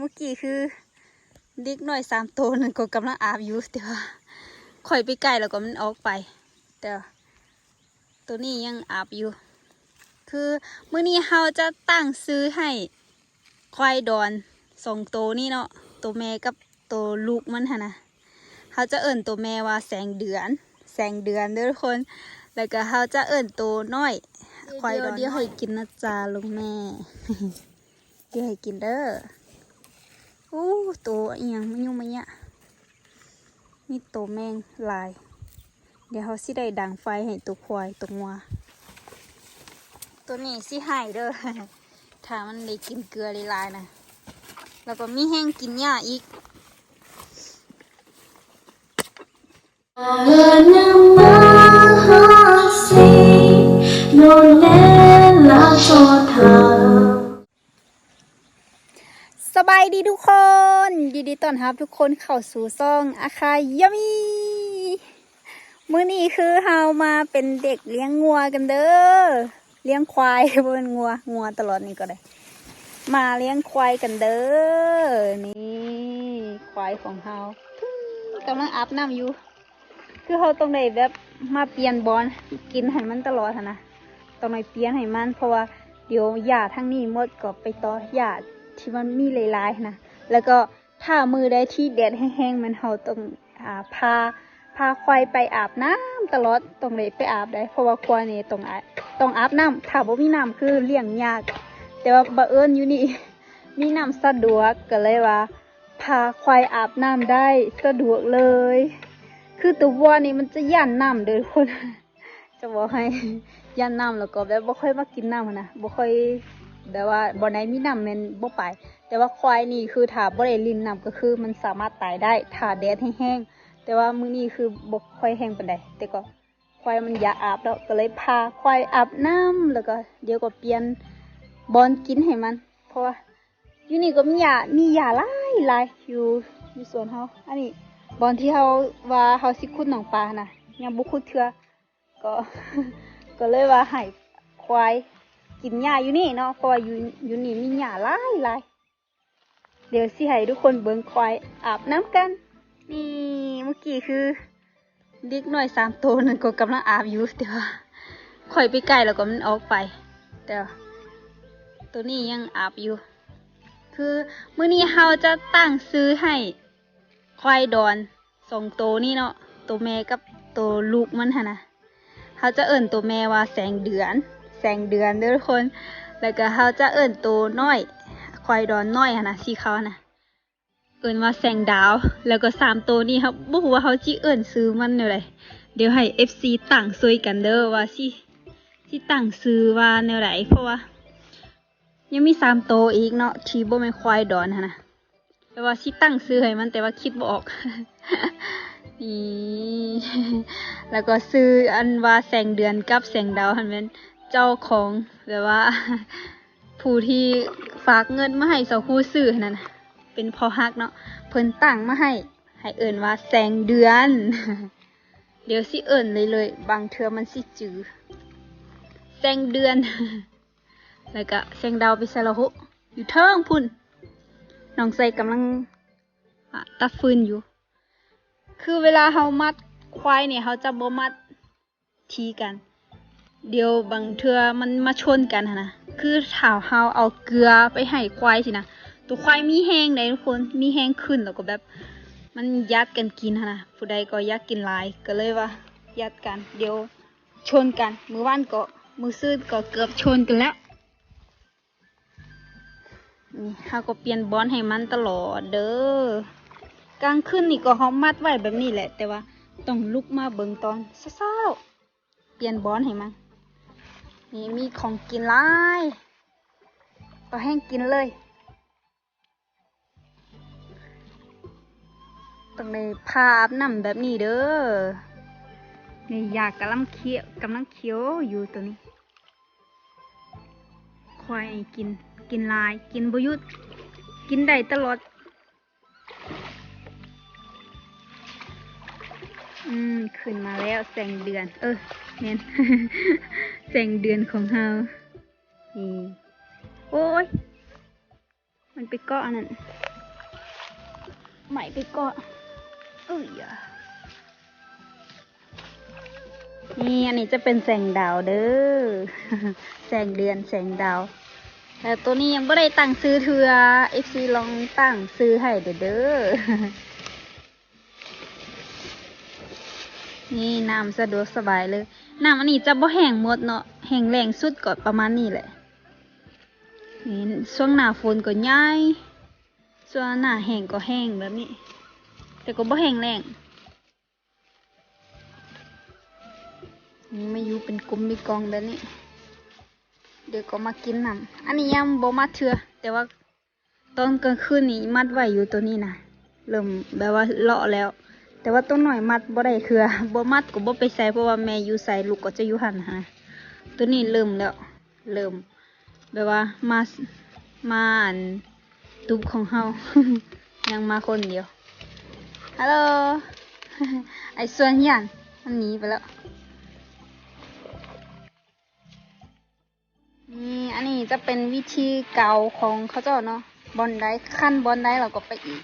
ມື້ກີ້ຄືເດັກນ້ອຍສາມໂຕນັ້ນກໍກຳລັງອາບຢູ່ ແຕ່ວ່າຂ້ອຍໄປໃກ້ແລ້ວກໍມັນອອກໄປ ແຕ່ໂຕນີ້ຍັງອາບຢູ່. ຄືມື້ນີ້ເຮົາຈະຕັ້ງຊື່ໃຫ້ຄວາຍດອນສອງໂຕນີ້ເນາະ ໂຕແມ່ກັບໂຕລູກມັນຫັ້ນນະ ເຮົາຈະເອີ້ນໂຕແມ່ວ່າແສງເດືອນ ແສງເດືອນເດີທຸກຄົນ ແລ້ວກໍເຮົາຈະເອີ້ນໂຕນ້ອຍຄວາຍດອນ ດຽວໃຫ້ກິນນະຈາລູກແມ່ ດຽວໃຫ້ກິນເດີ. ໂອ້ ໂຕອີ່ຫຍັງມາຫຍຸ້ງມາຍະ ມີໂຕແມງຫຼາຍ. ດຽວເຮົາຊິໄດ້ດັງໄຟໃຫ້ໂຕຄວາຍໂຕງົວ ໂຕນີ້ຊິໄຫ້ເດີ ຖ້າມັນໄດ້ກິນເກືອຫຼາຍໆນະ ແລ້ວກໍມີແຮງກິນຫຍ້າອີກ. ສະບາຍດີທຸກຄົນ ຍິນດີຕ້ອນຮັບທຸກຄົນເຂົ້າສູ່ຊ່ອງອາຄາຍາມີ. ມື້ນີ້ຄືເຮົາມາເປັນເດັກລ້ຽງງົວກັນເດີ ລ້ຽງຄວາຍ ບໍ່ແມ່ນງົວ ງົວຕະຫຼອດນີ້ກໍໄດ້ ມາລ້ຽງຄວາຍກັນເດີ. ນີ້ຄວາຍຂອງເຮົາ ກຳລັງອາບນ້ຳຢູ່. ຄືເຮົາຕ້ອງໄດ້ແບບມາປ່ຽນບ່ອນກິນໃຫ້ມັນຕະຫຼອດຫັ້ນນະ ຕ້ອງໄດ້ປ່ຽນໃຫ້ມັນ ເພາະວ່າດຽວຫຍ້າທາງນີ້ໝົດກໍໄປຕໍ່ຫຍ້າທີ່ມັນມີຫຼາຍໆຫັ້ນນະ. ແລ້ວກໍຖ້າມື້ໃດທີ່ແດດແຮງໆ ແມ່ນເຮົາຕ້ອງ ອາ ພາ ພາຄວາຍໄປອາບນ້ຳຕະຫຼອດ ຕ້ອງໄດ້ໄປອາບໄດ໋ ເພາະວ່າຄວາຍນີ້ຕ້ອງອາ ຕ້ອງອາບນ້ຳ ຖ້າບໍ່ມີນ້ຳຄືລ້ຽງຍາກ ແຕ່ວ່າບັງເອີນຢູ່ນີ້ມີນ້ຳສະດວກ ກໍເລີຍວ່າ ພາຄວາຍອາບນ້ຳໄດ້ສະດວກເລີຍ. ຄືໂຕວັວນີ້ມັນຈະຢ້ານນ້ຳເດີທຸກຄົນ ຈະບອກໃຫ້ ຢ້ານນ້ຳ ແລ້ວກໍແບບບໍ່ຄ່ອຍມັກກິນນ້ຳຫັ້ນນະ ບໍ່ຄ່ອຍ ແບບວ່າບ່ອນໃດມີນ້ຳແມ່ນບໍ່ໄປ. ແຕ່ວ່າຄວາຍນີ້ຄືຖ້າບໍ່ໄດ້ຫຼິ້ນນ້ຳກໍຄືມັນສາມາດຕາຍໄດ້ ຖ້າແດດແຮງໆ. ແຕ່ວ່າມື້ນີ້ຄືບໍ່ຄ່ອຍແຮງປານໃດ ແຕ່ກໍຄວາຍມັນຢາກອາບເນາະ ກໍເລີຍພາຄວາຍອາບນ້ຳ ແລ້ວກໍດຽວກໍປ່ຽນບ່ອນກິນໃຫ້ມັນ ເພາະວ່າ ຢູ່ນີ້ກໍມີຫຍ້າ ມີຫຍ້າຫຼາຍໆ ຢູ່ ຢູ່ສວນເຮົາ. ອັນນີ້ບ່ອນທີ່ເຮົາວ່າເຮົາຊິຂຸດໜອງປານະ ຍັງບໍ່ຂຸດເທື່ອ ກໍ ກໍເລີຍວ່າໃຫ້ຄວາຍກິນຫຍ້າຢູ່ນີ້ເນາະ ເພາະວ່າຢູ່ ຢູ່ນີ້ມີຫຍ້າຫຼາຍໆ. ດຽວຊິໃຫ້ທຸກຄົນເບິ່ງຄວາຍອາບນ້ຳກັນ. ນີ້ ມື້ກີ້ຄື ເດັກນ້ອຍສາມໂຕນັ້ນກໍກຳລັງອາບຢູ່ ແຕ່ວ່າຂ້ອຍໄປໃກ້ແລ້ວກໍມັນອອກໄປ ແຕ່ໂຕນີ້ຍັງອາບຢູ່. ຄືມື້ນີ້ເຮົາຈະຕັ້ງຊື່ໃຫ້ຄວາຍດອນສອງໂຕນີ້ເນາະ ໂຕແມ່ກັບໂຕລູກມັນຫັ້ນນະ. ເຮົາຈະເອີ້ນໂຕແມ່ວ່າແສງເດືອນ ແສງເດືອນເດີທຸກຄົນ ແລ້ວກໍເຮົາຈະເອີ້ນໂຕນ້ອຍ ຄວາຍດອນນ້ອຍຫັ້ນນະ ສີຂາວຫັ້ນນະ ເອີ້ນວ່າແສງດາວ. ແລ້ວກໍສາມໂຕນີ້ ເຮົາບໍ່ຮູ້ວ່າເຮົາຊິເອີ້ນຊື່ມັນແນວໃດ. ດຽວໃຫ້ເອັຟຊີຕັ້ງຊ່ວຍກັນເດີວ່າຊິ ຊິຕັ້ງຊື່ວ່າແນວໃດ ເພາະວ່າຍັງມີສາມໂຕອີກເນາະ ທີ່ບໍ່ແມ່ນຄວາຍດອນຫັ້ນນະ. ແຕ່ວ່າຊິຕັ້ງຊື່ໃຫ້ມັນ ແຕ່ວ່າຄິດບໍ່ອອກ. ນີ້ ແລ້ວກໍຊື່ອັນວ່າແສງເດືອນກັບແສງດາວຫັ້ນແມ່ນເຈົ້າຂອງ ແບບວ່າ ຜູ້ທີ່ຝາກເງິນມາໃຫ້ສາວຄູຊື້ຫັ້ນນະ ເປັນພໍ່ຮັກເນາະ ເພິ່ນຕັ້ງມາໃຫ້ ໃຫ້ເອີ້ນວ່າແສງເດືອນ. ດຽວຊິເອີ້ນເລື້ອຍໆ ບາງເທື່ອມັນຊິຈື່ ແສງເດືອນ. ແລ້ວກະແສງດາວໄປໃສລະໂຫ ຢູ່ເທິງພຸ້ນ ນ້ອງໃສ່ກຳລັງ ອາ ຕັດຟືນຢູ່. ຄືເວລາເຮົາມັດຄວາຍນີ້ ເຮົາຈະບໍ່ມັດຖີ່ກັນ ດຽວບາງເທື່ອມັນມາຊົນກັນຫັ້ນນະ. ຄືຖ້າເຮົາເອົາເກືອໄປໃຫ້ຄວາຍຊີ້ນະ ໂຕຄວາຍມີແຮງໃດ໋ທຸກຄົນ ມີແຮງຂຶ້ນ ແລ້ວກໍແບບມັນຢາດກັນກິນຫັ້ນນະ ຜູ້ໃດກໍຢາກກິນຫຼາຍ ກໍເລີຍວ່າຢາດກັນ ດຽວ ຊົນກັນ. ມື້ວານກໍ ມື້ຊືນກໍເກືອບຊົນກັນແລ້ວ. ນີ້ເຮົາກໍປ່ຽນບ່ອນໃຫ້ມັນຕະຫຼອດເດີ. ກາງຄືນນີ້ກໍເຮົາມັດໄວ້ແບບນີ້ແຫຼະ ແຕ່ວ່າຕ້ອງລຸກມາເບິ່ງຕອນເຊົ້າໆ ປ່ຽນບ່ອນໃຫ້ມັນ. ນີ້ມີຂອງກິນຫຼາຍ ກໍແຮງກິນເລີຍ. ຕ້ອງໄດ້ພາອາບນ້ຳແບບນີ້ເດີ. ນີ້ຢາກກຳລັງຂຽວ ກຳລັງຂຽວຢູ່ໂຕນີ້. ຄວາຍໃຫ້ກິນ ກິນຫຼາຍ ກິນບໍ່ຢຸດ ກິນໄດ້ຕະຫຼອດ. ອືມ ຂຶ້ນມາແລ້ວແສງເດືອນ ເອີ ແມ່ນ ແສງເດືອນຂອງເຮົາ. ນີ້ ໂອ້ຍ ມັນໄປເກາະອັນນັ້ນ ໄມ້ໄປເກາະ ເອີຍ ນີ້ ອັນນີ້ຈະເປັນແສງດາວເດີ້ ແສງເດືອນ ແສງດາວ. ແຕ່ໂຕນີ້ຍັງບໍ່ໄດ້ຕັ້ງຊື່ເທື່ອ ເອັຟຊີລອງຕັ້ງຊື່ໃຫ້ເດີ້. ນີ້ ນ້ຳສະດວກສະບາຍເລີຍ. ນ້ຳອັນນີ້ຈະບໍ່ແຫ້ງໝົດເນາະ ແຫ້ງແລ້ງສຸດກໍປະມານນີ້ແຫຼະ. ນີ້ ຊ່ວງໜ້າຝົນກໍໃຫຍ່ ຊ່ວງໜ້າແຫ້ງກໍແຫ້ງແບບນີ້ ແຕ່ກໍບໍ່ແຫ້ງແລ້ງ. ນີ້ ມາຢູ່ເປັນກຸ່ມເປັນກອງແບບນີ້ ດຽວກໍມາກິນນ້ຳ. ອັນນີ້ຍັງບໍ່ມັດເທື່ອ ແຕ່ວ່າຕອນກາງຄືນນີ້ມັດໄວ້ຢູ່ ໂຕນີ້ນະ ເລີ່ມແບບວ່າເລາະແລ້ວ ແຕ່ວ່າໂຕນ້ອຍມັດບໍ່ໄດ້ເທື່ອ ບໍ່ມັດກໍບໍ່ໄປໃສ ເພາະວ່າແມ່ຢູ່ໃສ ລູກກໍຈະຢູ່ຫັ້ນນະ. ໂຕນີ້ເລີ່ມແລ້ວ ເລີ່ມ ແບບວ່າມາ ມາອັນຕຸບຂອງເຮົາ ຍັງມາຄົນດຽວ. ຮັລໂຫຼ ໄອ້ສ່ວນຫຍັງ ມັນໜີໄປແລ້ວ. ນີ້ ອັນນີ້ຈະເປັນວິທີເກົາຂອງເຂົາເຈົ້າເນາະ ບ່ອນໃດ ຄັນບ່ອນໃດ ແລ້ວກໍໄປອີກ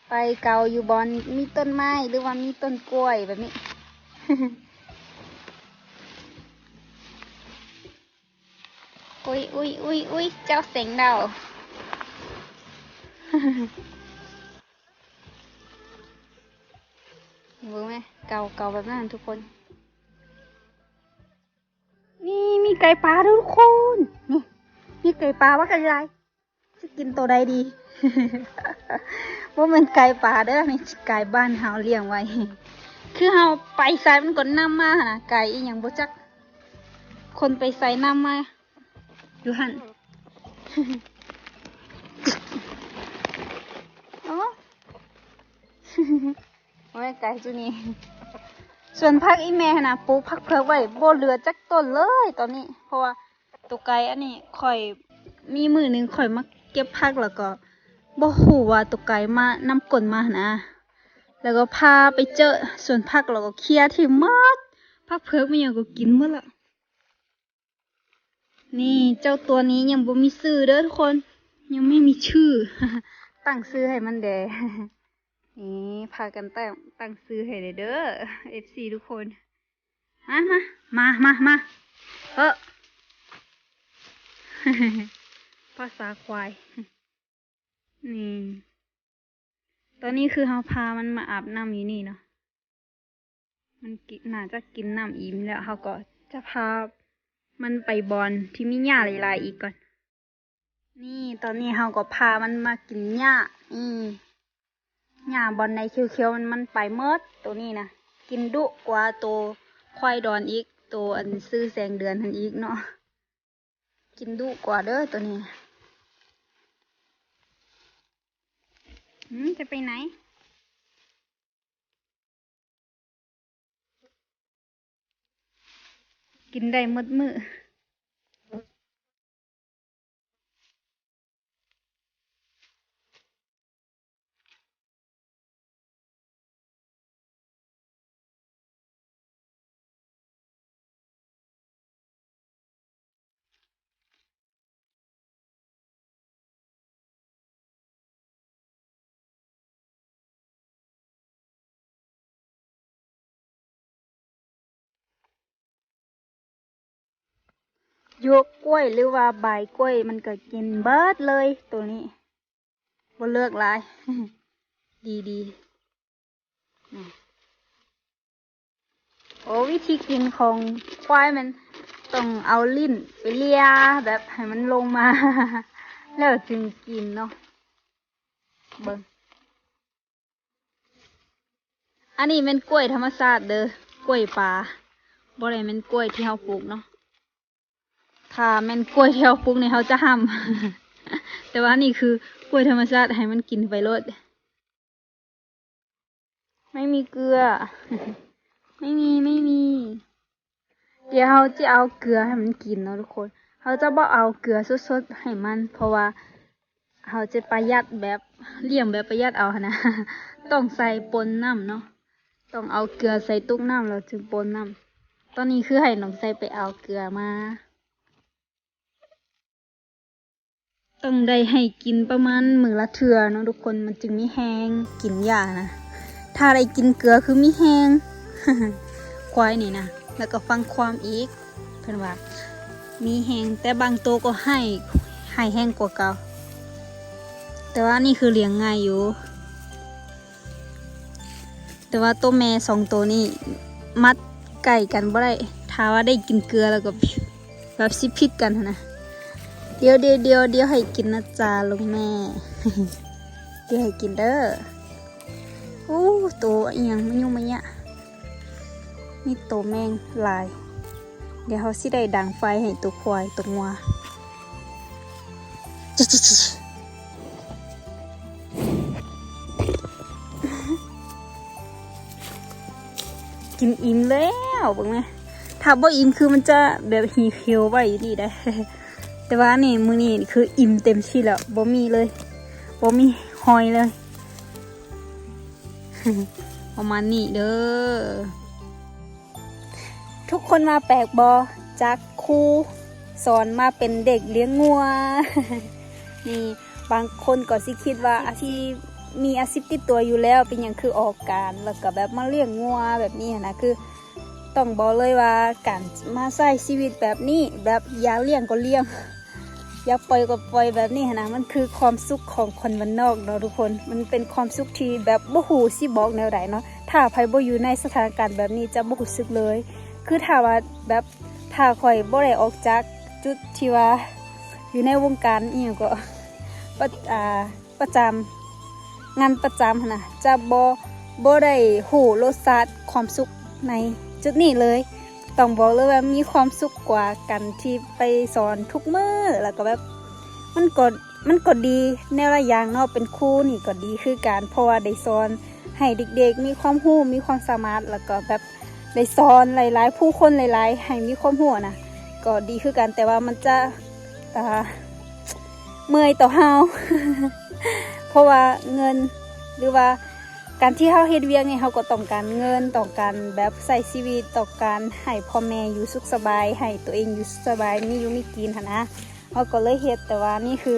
ໄປເກົາຢູ່ບ່ອນມີຕົ້ນໄມ້ ຫຼືວ່າມີຕົ້ນກ້ວຍແບບນີ້. ອຸ້ຍ ອຸ້ຍ ອຸ້ຍ ອຸ້ຍ ເຈົ້າແສງດາວ ເບິ່ງແມ ເກົາ ເກົາແບບນັ້ນທຸກຄົນ. ນີ້ ມີໄກ່ປ່າເດີ້ທຸກຄົນ ນີ້ ມີໄກ່ປ່າບັກຫຼາຍ. ຊິກິນໂຕໃດດີ? ບໍ່ແມ່ນໄກ່ປ່າເດີ້ ນີ້ໄກ່ບ້ານເຮົາລ້ຽງໄວ້ ຄືເຮົາໄປໃສມັນກໍນຳມາຫັ້ນນະ ໄກ່ອີ່ຫຍັງບໍ່ຈັກ ຄົນໄປໃສນຳມາຢູ່ຫັ້ນ. ໂອ້ ໂອ້ຍ ໄກ່ຈຸນີ້ ສວນຜັກອີ່ແມ່ຫັ້ນນະ ປູກຜັກເຜືອກໄວ້ ບໍ່ເຫຼືອຈັກຕົ້ນເລີຍຕອນນີ້ ເພາະວ່າ ໂຕໄກ່ອັນນີ້ຂ້ອຍ ມີມື້ໜຶ່ງຂ້ອຍມາເກັບຜັກ ແລ້ວກໍບໍ່ຮູ້ວ່າໂຕໄກ່ມານຳກົ້ນມາຫັ້ນນະ ແລ້ວກໍພາໄປເຈີສວນຜັກ ແລ້ວກໍເຄຍຖິ້ມໝົດ ຜັກເຜືອກມັນຫຍັງກໍກິນໝົດລະ. ນີ້ ເຈົ້າຕົວນີ້ຍັງບໍ່ມີຊື່ເດີ້ທຸກຄົນ ຍັງໄມ່ມີຊື່ ຕັ້ງຊື່ໃຫ້ມັນແດ່. ນີ້ ພາກັນຕັ້ງ ຕັ້ງຊື່ໃຫ້ແດ່ເດີ້ ເອັຟຊີທຸກຄົນ. ມາ ມາ ມາ ມາ ມາ ເອີ ພາສາຄວາຍ. ນີ້ ຕອນນີ້ຄືເຮົາພາມັນມາອາບນ້ຳຢູ່ນີ້ເນາະ ມັນກິ ໜ້າຈະກິນນ້ຳອີ່ມແລ້ວ ເຮົາກໍຈະພາມັນໄປບ່ອນທີ່ມີຫຍ້າຫຼາຍໆອີກກ່ອນ. ນີ້ ຕອນນີ້ເຮົາກໍພາມັນມາກິນຫຍ້າ ນີ້ ຫຍ້າບ່ອນໃດຂຽວໆ ມັນ ມັນໄປໝົດ ໂຕນີ້ນະ ກິນດຸກວ່າໂຕຄວາຍດອນອີກ ໂຕອັນຊື່ແສງເດືອນຫັ້ນອີກເນາະ ກິນດຸກວ່າເດີ້ໂຕນີ້. ອືມ ຈະໄປໃນ? ກິນໄດ້ໝົດມື້. ຢວກກ້ວຍ ຫຼືວ່າໃບກ້ວຍ ມັນກໍກິນເບິດເລີຍໂຕນີ້ ບໍ່ເລືອກຫຼາຍ ດີໆ. ໂອ້ ວິທີກິນຂອງຄວາຍແມ່ນຕ້ອງເອົາລີ້ນໄປເລຍ ແບບໃຫ້ມັນລົງມາ ແລ້ວຈຶ່ງກິນເນາະ. ເບິ່ງ ອັນນີ້ແມ່ນກ້ວຍທຳມະຊາດເດີ້ ກ້ວຍປ່າ ບໍ່ໄດ້ແມ່ນກ້ວຍທີ່ເຮົາປູກເນາະ. ຖ້າແມ່ນກ້ວຍທີ່ເຮົາປູກນີ້ເຮົາຈະຫ້າມ ແຕ່ວ່າອັນນີ້ຄືກ້ວຍທຳມະຊາດ ໃຫ້ມັນກິນໄປໂລດ. ໄມ່ມີເກືອ ໄມ່ມີ ໄມ່ມີ. ດຽວເຮົາຈະເອົາເກືອໃຫ້ມັນກິນເນາະທຸກຄົນ. ເຮົາຈະບໍ່ເອົາເກືອສົດໆໃຫ້ມັນ ເພາະວ່າ ເຮົາຈະປະຢັດແບບ ລ້ຽງແບບປະຢັດເອົາຫັ້ນນະ ຕ້ອງໃສ່ປົນນ້ຳເນາະ ຕ້ອງເອົາເກືອໃສ່ຕຸກນ້ຳແລ້ວຈຶ່ງປົນນ້ຳ. ຕອນນີ້ຄືໃຫ້ນ້ອງໄຊໄປເອົາເກືອມາ ຕ້ອງໄດ້ໃຫ້ກິນປະມານມື້ລະເທື່ອເນາະທຸກຄົນ ມັນຈຶ່ງມີແຮງກິນຫຍ້ານະ. ຖ້າໄດ້ກິນເກືອຄືມີແຮງ ຄວາຍນີ້ນະ. ແລ້ວກໍຟັງຄວາມອີກ ເພິ່ນວ່າມີແຮງ ແຕ່ບາງໂຕກໍໄຫ້ ໄຫ້ແຮງກວ່າເກົ່າ. ແຕ່ວ່ານີ້ຄືລ້ຽງງ່າຍຢູ່. ແຕ່ວ່າໂຕແມ່ສອງໂຕນີ້ມັດໃກ້ກັນບໍ່ໄດ້ ຖ້າວ່າໄດ້ກິນເກືອແລ້ວກໍແບບຊິຜິດກັນຫັ້ນນະ. ດຽວ ດຽວ ດຽວ ດຽວໃຫ້ກິນນະຈ້າລູກແມ່ ດຽວໃຫ້ກິນເດີ້. ໂອ້ ໂຕອີ່ຫຍັງມາຫຍຸ້ງມາຍະ ມີໂຕແມງຫຼາຍ. ດຽວເຮົາຊິໄດ້ດັງໄຟໃຫ້ໂຕຄວາຍໂຕງົວ. ກິນອີ່ມແລ້ວ ເບິ່ງແມະ ຖ້າບໍ່ອີ່ມຄືມັນຈະແບບຫິວໄວ້ຢູ່ນີ້ໄດ໋ ແຕ່ວ່ານີ້ ມື້ນີ້ຄືອີ່ມເຕັມທີ່ແລ້ວ ບໍ່ມີເລີຍ ບໍ່ມີຫອຍເລີຍ ປະມານນີ້ເດີ້. ທຸກຄົນວ່າແປກບໍ່? ຈາກຄູສອນມາເປັນເດັກລ້ຽງງົວ. ນີ້ ບາງຄົນກໍຊິຄິດວ່າອາຊີບ ມີອາຊີບຕິດຕົວຢູ່ແລ້ວ ເປັນຫຍັງຄືອອກການ ແລ້ວກໍແບບມາລ້ຽງງົວແບບນີ້ຫັ້ນນະ. ຄືຕ້ອງບອກເລີຍວ່າການມາໃຊ້ຊີວິດແບບນີ້ ແບບຢາກລ້ຽງກໍລ້ຽງ ຢາກປ່ອຍກໍປ່ອຍແບບນີ້ຫັ້ນນະ ມັນຄືຄວາມສຸກຂອງຄົນບ້ານນອກເນາະທຸກຄົນ. ມັນເປັນຄວາມສຸກທີ່ແບບບໍ່ຮູ້ຊິບອກແນວໃດເນາະ ຖ້າໃຜບໍ່ຢູ່ໃນສະຖານະການແບບນີ້ຈະບໍ່ຮູ້ສຶກເລີຍ. ຄືຖ້າວ່າແບບ ຖ້າຂ້ອຍບໍ່ໄດ້ອອກຈາກຈຸດທີ່ວ່າຢູ່ໃນວົງການອີ່ຫຍັງກໍ ປະ ອ່າ ປະຈຳ ງານປະຈຳຫັ້ນນະ ຈະບໍ່ ບໍ່ໄດ້ຮູ້ລົດຊາດຄວາມສຸກໃນຈຸດນີ້ເລີຍ. ຕ້ອງບອກເລີຍວ່າມີຄວາມສຸກກວ່າການທີ່ໄປສອນທຸກມື້ ແລ້ວກໍແບບ ມັນກໍ ມັນກໍດີໃນຫຼາຍຢ່າງເນາະ. ເປັນຄູນີ້ກໍດີຄືກັນ ເພາະວ່າໄດ້ສອນໃຫ້ເດັກໆມີຄວາມຮູ້ ມີຄວາມສາມາດ ແລ້ວກໍແບບໄດ້ສອນຫຼາຍໆ ຜູ້ຄົນຫຼາຍໆ ໃຫ້ມີຄວາມຮູ້ນະ ກໍດີຄືກັນ. ແຕ່ວ່າມັນຈະ ອ່າ ເມື່ອຍຕໍ່ເຮົາ ເພາະວ່າເງິນ ຫຼືວ່າການທີ່ເຮົາເຮັດວຽກນີ້ ເຮົາກໍຕ້ອງການເງິນ ຕ້ອງການແບບໃຊ້ຊີວິດ ຕ້ອງການໃຫ້ພໍ່ແມ່ຢູ່ສຸກສະບາຍ ໃຫ້ຕົວເອງຢູ່ສຸກສະບາຍ ມີຢູ່ມີກິນຫັ້ນນະ ເຮົາກໍເລີຍເຮັດ. ແຕ່ວ່ານີ້ຄື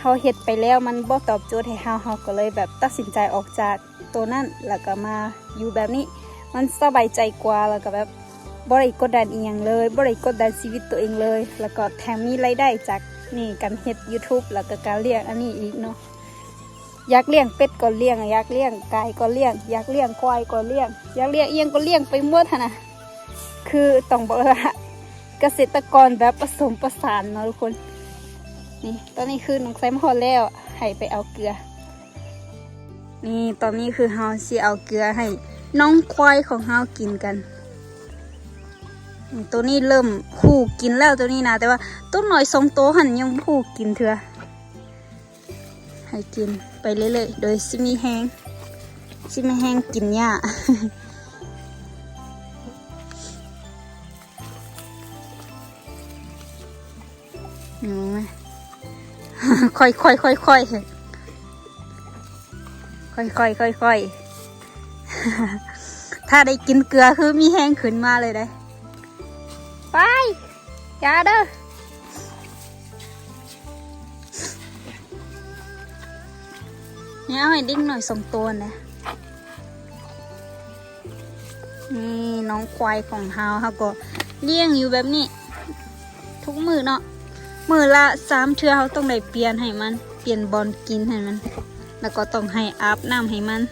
ເຮົາເຮັດໄປແລ້ວ ມັນບໍ່ຕອບໂຈດໃຫ້ເຮົາ ເຮົາກໍເລີຍແບບຕັດສິນໃຈອອກຈາກ ໂຕນັ້ນ ແລ້ວກໍມາຢູ່ແບບນີ້ ມັນສະບາຍໃຈກວ່າ ແລ້ວກໍແບບບໍ່ໄດ້ກົດດັນອີ່ຫຍັງເລີຍ ບໍ່ໄດ້ກົດດັນຊີວິດຕົວເອງເລີຍ ແລ້ວກໍແຖມມີລາຍໄດ້ຈາກນີ້ ການເຮັດຢູທູບ ແລ້ວກໍການລ້ຽງອັນນີ້ອີກເນາະ. ຢາກລ້ຽງເປັດກໍລ້ຽງ ຢາກລ້ຽງໄກ່ກໍລ້ຽງ ຢາກລ້ຽງຄວາຍກໍລ້ຽງ ຢາກລ້ຽງອີ່ຫຍັງກໍລ້ຽງໄປໝົດຫັ້ນນະ. ຄືຕ້ອງບອກວ່າກະເສດຕະກອນແບບປະສົມປະສານເນາະທຸກຄົນ. ນີ້ ຕອນນີ້ຄືນ້ອງໄຊມາຮອດແລ້ວ ໃຫ້ໄປເອົາເກືອ. ນີ້ ຕອນນີ້ຄືເຮົາຊິເອົາເກືອໃຫ້ນ້ອງຄວາຍຂອງເຮົາກິນກັນ. ໂຕນີ້ເລີ່ມຮູ້ກິນແລ້ວ ໂຕນີ້ນະ ແຕ່ວ່າໂຕນ້ອຍສອງໂຕຫັ້ນຍັງບໍ່ຮູ້ກິນເທື່ອ. ໃຫ້ກິນໄປເລື້ອຍໆ ໂດຍຊິມີແຮງ ຊິມີແຮງກິນຫຍ້າ. ຄ່ອຍໆ ຄ່ອຍໆ ຄ່ອຍໆ ຄ່ອຍໆ ຄ່ອຍໆ ຖ້າໄດ້ກິນເກືອຄືມີແຮງຂຶ້ນມາເລີຍເດ້. ໄປ ຢ່າເດີ້. ນີ້ເອົາໃຫ້ເດັກນ້ອຍສອງໂຕນະ. ນີ້ນ້ອງຄວາຍຂອງເຮົາ ເຮົາກໍລ້ຽງຢູ່ແບບນີ້ທຸກມື້ເນາະ. ມື້ລະສາມເທື່ອ ເຮົາຕ້ອງໄດ້ປ່ຽນໃຫ້ມັນ ປ່ຽນບ່ອນກິນໃຫ້ມັນ ແລ້ວກໍຕ້ອງໃຫ້ອາບນ້ຳໃຫ້ມັນ.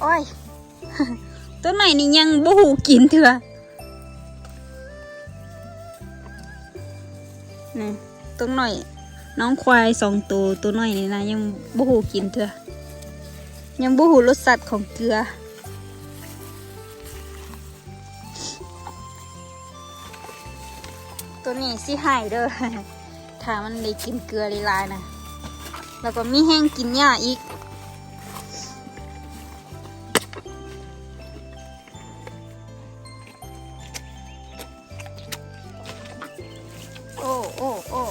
ໂອ້ຍ ໂຕນ້ອຍນີ້ຍັງບໍ່ຮູ້ກິນເທື່ອ. ນີ້ ໂຕນ້ອຍ ນ້ອງຄວາຍສອງໂຕ ໂຕນ້ອຍນີ້ນະ ຍັງບໍ່ຮູ້ກິນເທື່ອ ຍັງບໍ່ຮູ້ລົດຊາດຂອງເກືອ. ໂຕນີ້ຊິໄຫ້ເດີ້ ຖ້າມັນໄດ້ກິນເກືອຫຼາຍໆນະ ແລ້ວກໍມີແຮງກິນຫຍ້າອີກ. ໂອ້ ໂອ້ ໂອ້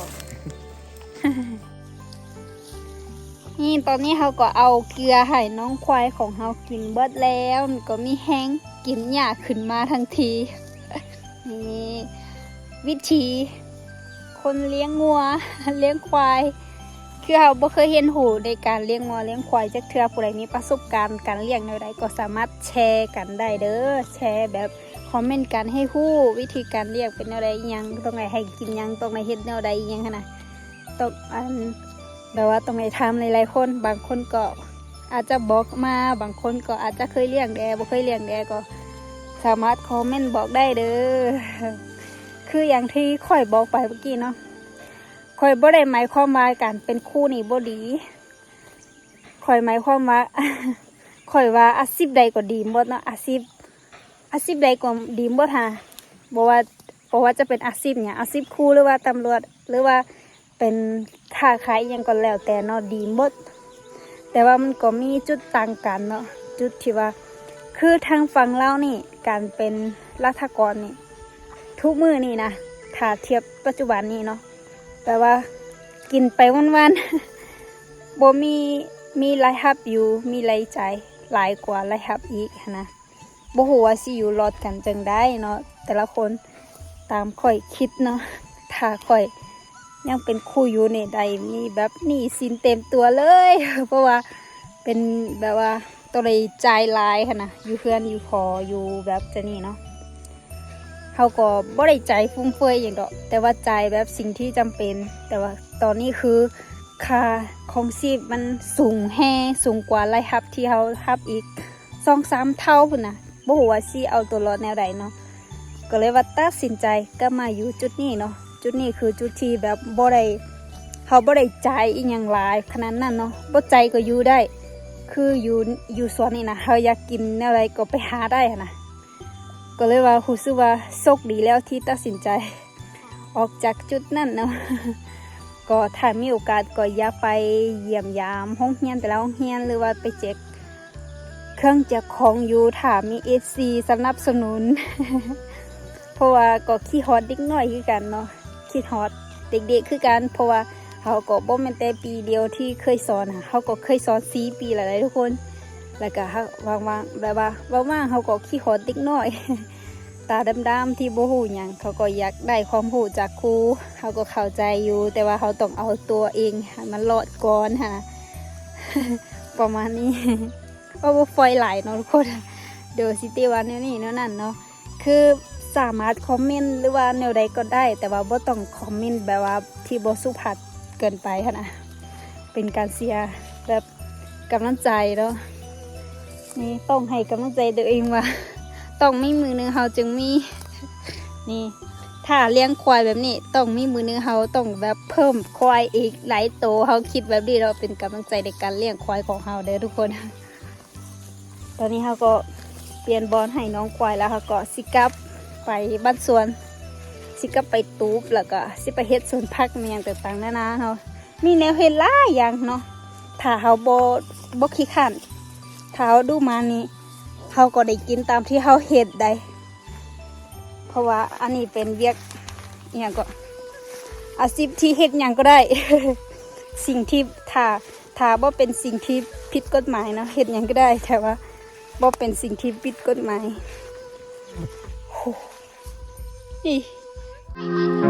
ນີ້ ຕອນນີ້ເຮົາກໍເອົາເກືອໃຫ້ນ້ອງຄວາຍຂອງເຮົາກິນເບິດແລ້ວ ມັນກໍມີແຮງກິນຫຍ້າຂຶ້ນມາທັນທີ. ນີ້ວິຖີຄົນລ້ຽງງົວລ້ຽງຄວາຍ ຄືເຮົາບໍ່ເຄີຍຮຽນຮູ້ໃນການລ້ຽງງົວລ້ຽງຄວາຍຈັກເທື່ອ. ຜູ້ໃດມີປະສົບການການລ້ຽງແນວໃດກໍສາມາດແຊກັນໄດ້ເດີ້ ແຊແບບຄອມເມັນກັນໃຫ້ຮູ້ວິທີການລ້ຽງເປັນແນວໃດ ອີ່ຫຍັງຕ້ອງໄດ້ໃຫ້ກິນຫຍັງ ຕ້ອງໄດ້ເຮັດແນວໃດ ອີ່ຫຍັງຫັ້ນນະ. ຕ້ອງ ອັນ ແບບວ່າຕ້ອງໄດ້ຖາມຫຼາຍໆຄົນ ບາງຄົນກໍອາດຈະບອກມາ ບາງຄົນກໍອາດຈະເຄີຍລ້ຽງແດ່ ບໍ່ເຄີຍລ້ຽງແດ່ ກໍສາມາດຄອມເມັນບອກໄດ້ເດີ້. ຄືຢ່າງທີ່ຂ້ອຍບອກໄປເມື່ອກີ້ເນາະ ຂ້ອຍບໍ່ໄດ້ໝາຍຄວາມວ່າການເປັນຄູນີ້ບໍ່ດີ ຂ້ອຍໝາຍຄວາມວ່າ ຂ້ອຍວ່າອາຊີບໃດກໍດີໝົດເນາະ ອາຊີບ ອາຊີບໃດກໍດີໝົດຫັ້ນນະ ບໍ່ວ່າ ບໍ່ວ່າຈະເປັນອາຊີບຫຍັງ ອາຊີບຄູ ຫຼືວ່າຕຳຫຼວດ ຫຼືວ່າເປັນຄ້າຂາຍອີ່ຫຍັງກໍແລ້ວແຕ່ເນາະ ດີໝົດ. ແຕ່ວ່າມັນກໍມີຈຸດຕ່າງກັນເນາະ ຈຸດທີ່ວ່າ ຄືທາງຝັ່ງລາວນີ້ ການເປັນລັດຖະກອນນີ້ ທຸກມື້ນີ້ນະ ຖ້າທຽບປັດຈຸບັນນີ້ເນາະ ແປວ່າກິນໄປວັນໆ ບໍ່ມີ ມີລາຍຮັບຢູ່ ມີລາຍຈ່າຍຫຼາຍກວ່າລາຍຮັບອີກຫັ້ນນະ. ບໍ່ຮູ້ວ່າຊິຢູ່ລອດກັນຈັ່ງໃດເນາະ ແຕ່ລະຄົນ ຕາມຂ້ອຍຄິດເນາະ. ຖ້າຂ້ອຍຍັງເປັນຄູຢູ່ນີ້ ໄດ້ມີແບບໜີ້ສິນເຕັມຕົວເລີຍ ເພາະວ່າເປັນແບບວ່າຕ້ອງໄດ້ຈ່າຍຫຼາຍຫັ້ນນະ ຢູ່ເຮືອນຢູ່ຫໍ ຢູ່ແບບຈັ່ງນີ້ເນາະ. ເຮົາກໍບໍ່ໄດ້ຈ່າຍຟຸມເຟືອຍຫຍັງດອກ ແຕ່ວ່າຈ່າຍແບບສິ່ງທີ່ຈຳເປັນ. ແຕ່ວ່າຕອນນີ້ຄືຄ່າຄອງຊີບມັນສູງແຮງ ສູງກວ່າລາຍຮັບທີ່ເຮົາຮັບອີກສອງສາມເທົ່າພຸ້ນນະ. ບໍ່ຮູ້ວ່າຊິເອົາຕົວລອດແນວໃດເນາະ ກໍເລີຍວ່າຕັດສິນໃຈກັບມາຢູ່ຈຸດນີ້ເນາະ. ຈຸດນີ້ຄືຈຸດທີ່ແບບບໍ່ໄດ້ ເຮົາບໍ່ໄດ້ຈ່າຍອີ່ຫຍັງຫຼາຍຂະໜາດນັ້ນເນາະ ບໍ່ຈ່າຍກໍຢູ່ໄດ້. ຄືຢູ່ ຢູ່ສວນນີ້ນະ ເຮົາຢາກກິນແນວໃດກໍໄປຫາໄດ້ຫັ້ນນະ. ກໍເລີຍວ່າຮູ້ສຶກວ່າໂຊກດີແລ້ວທີ່ຕັດສິນໃຈອອກຈາກຈຸດນັ້ນເນາະ. ກໍຖ້າມີໂອກາດກໍຢາກໄປຢ້ຽມຢາມໂຮງຮຽນແຕ່ລະໂຮງຮຽນ ຫຼືວ່າໄປເຈັກເຄື່ອງຈັກຂອງຢູ່ ຖ້າມີເອັຟຊີສະໜັບສະໜູນ ເພາະວ່າກໍຄິດຮອດເດັກນ້ອຍຄືກັນເນາະ ຄິດຮອດເດັກໆຄືກັນ ເພາະວ່າເຮົາກໍບໍ່ແມ່ນແຕ່ປີດຽວທີ່ເຄີຍສອນ ເຮົາກໍເຄີຍສອນສີ່ປີແລ້ວເດ້ທຸກຄົນ. ແລ້ວກໍເຮົາວ່າງໆ ແບບວ່າວ່າງໆ ເຮົາກໍຄິດຮອດເດັກນ້ອຍຕາດຳໆທີ່ບໍ່ຮູ້ຫຍັງ ເຂົາກໍຢາກໄດ້ຄວາມຮູ້ຈາກຄູ ເຮົາກໍເຂົ້າໃຈຢູ່ ແຕ່ວ່າເຮົາຕ້ອງເອົາຕົວເອງໃຫ້ມັນລອດກ່ອນຫັ້ນນະ ປະມານນີ້. ເວົ້າບໍ່ຟອຍຫຼາຍເນາະທຸກຄົນ ໂດຍຊິຕິວ່າແນວນີ້ແນວນັ້ນເນາະ. ຄືສາມາດຄອມເມັນ ຫຼືວ່າແນວໃດກໍໄດ້ ແຕ່ວ່າບໍ່ຕ້ອງຄອມເມັນແບບວ່າທີ່ບໍ່ສຸພາບເກີນໄປຫັ້ນນະ ເປັນການເສຍແບບກຳລັງໃຈເນາະ. ນີ້ຕ້ອງໃຫ້ກຳລັງໃຈຕົວເອງວ່າ ຕ້ອງມີມື້ໜຶ່ງເຮົາຈຶ່ງມີ ນີ້ ຖ້າລ້ຽງຄວາຍແບບນີ້ ຕ້ອງມີມື້ໜຶ່ງເຮົາຕ້ອງແບບເພີ່ມຄວາຍອີກຫຼາຍໂຕ ເຮົາຄິດແບບນີ້ເນາະ ເປັນກຳລັງໃຈໃນການລ້ຽງຄວາຍຂອງເຮົາເດີທຸກຄົນ. ຕອນນີ້ເຮົາກໍປ່ຽນບ່ອນໃຫ້ນ້ອງຄວາຍແລ້ວ ເຮົາກໍຊິກັບໄປບ້ານສວນ ຊິກັບໄປຕູບ ແລ້ວກໍຊິໄປເຮັດສວນຜັກແມ່ນຫຍັງຕ່າງໆນານາເນາະ. ມີແນວເຮັດຫຼາຍຢ່າງເນາະ ຖ້າເຮົາບໍ່ ບໍ່ຂີ້ຄ້ານ ຖ້າເຮົາດຸໝັ່ນນີ້ ເຮົາກໍໄດ້ກິນຕາມທີ່ເຮົາເຮັດໄດ໋. ເພາະວ່າອັນນີ້ເປັນວຽກ ອີ່ຫຍັງກໍ ອາຊີບທີ່ເຮັດຫຍັງກໍໄດ້ ສິ່ງທີ່ ຖ້າ ຖ້າບໍ່ເປັນສິ່ງທີ່ຜິດກົດໝາຍເນາະ ເຮັດຫຍັງກໍໄດ້ ແຕ່ວ່າບໍ່ເປັນສິ່ງທີ່ຜິດກົດໝາຍ. ໂອ້ ນີ້